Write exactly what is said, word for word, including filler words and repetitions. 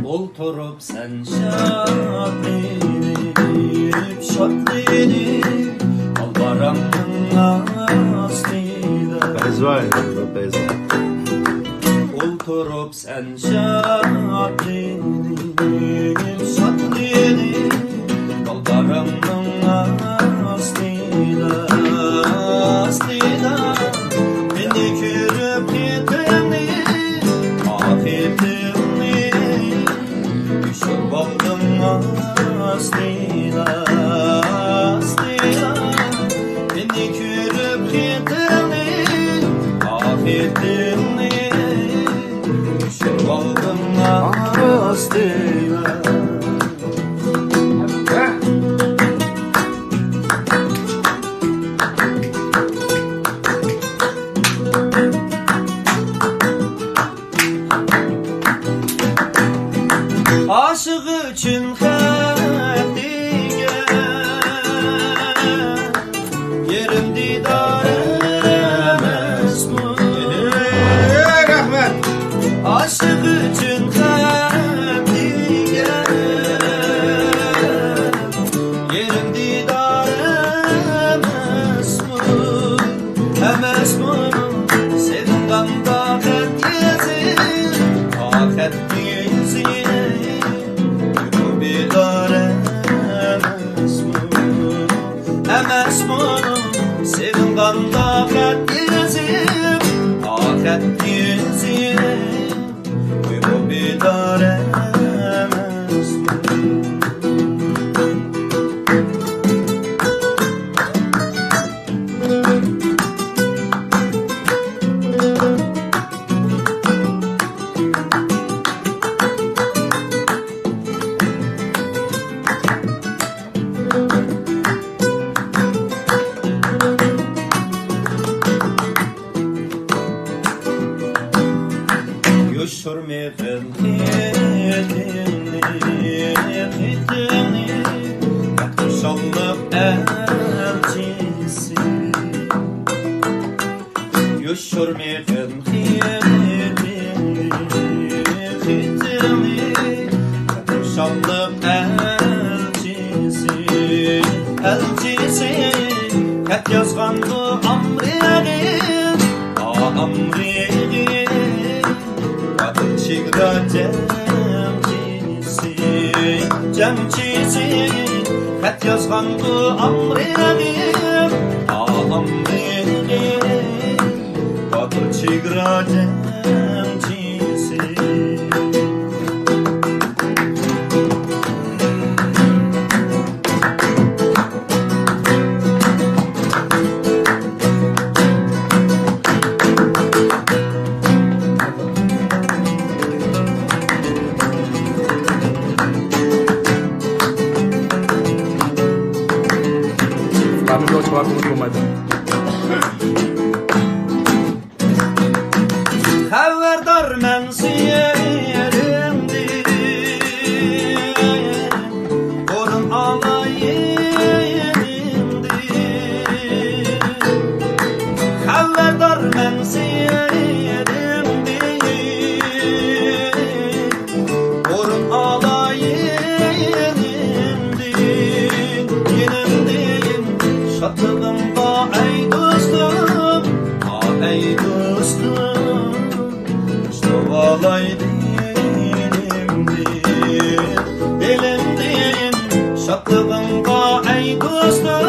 ئولتۇرۇپ سەن شادلىنىپ، شادلىنىپ، ئالبارامنىڭ ئاستىدا. بەزۋاي، بەزۋاي. ئولتۇرۇپ سەن شادلىنىپ، شادلىنىپ، ئالبارامنىڭ ئاستىدا، ئاستىدا. مېنى كۆرۈپ خېتىڭنى، ئاخىرىڭنى، چۈشۈرۈپ ئالدىڭ ئاستىدا، ئاستىدا. مېنى كۆرۈپ خېتىڭنى، ئاخىرىڭنى، چۈشۈرۈپ ئالدىڭ ئاستىدا. ئاشىق ئۈچۈن خەت دېگەن، يېرىم دىدار ئەمەسمۇ؟ ئەي، رەھمەت. ئاشىق ئۈچۈن خەت دېگەن، يېرىم دىدار ئەمەسمۇ؟ ئەمەسمۇ؟ سېغىنغاندا خەت يېزىپ، ئا، خەت يېزىپ، ئۇيقۇ بىدار ئەمەسمۇ؟ ئەمەسمۇ؟ سېغىنغاندا خەت يېزىپ، ئا، خەت يېزىپ، ئۇيقۇ بىدار ئەمەسمۇ؟ يوشۇرمىغىن خېتىڭنى، خېتىڭنى، خۇشاللىق ئەلچىسى. يوشۇرمىغىن خېتىڭنى، خېتىڭنى، خۇشاللىق ئەلچىسى، ئەلچىسى. خەت يازغاندۇ ئامرېغىم، ئا، ئامرېغىم. باتۇر چېگرا جەڭچىسى، جەڭچىسى. خەت يازغاندۇ ئامرېغىم، ئا، ئامرېغىم. باتۇر چېگرا جەڭچىسى. خەۋەردارمەن سېنىڭدىن، ئورۇن ئالايىنىڭدىن. خەۋەردارمەن سېنىڭدىن، ئورۇن ئالايىنىڭدىن، يېنىڭدىن. شادلىقىڭغا ئەي دوستۇم، ئا، ئەي دوستۇم، ئۇشتۇرۇۋالاي دىلىمنى، دىلىمدىن. شادلىقىڭغا ئەي دوستۇم،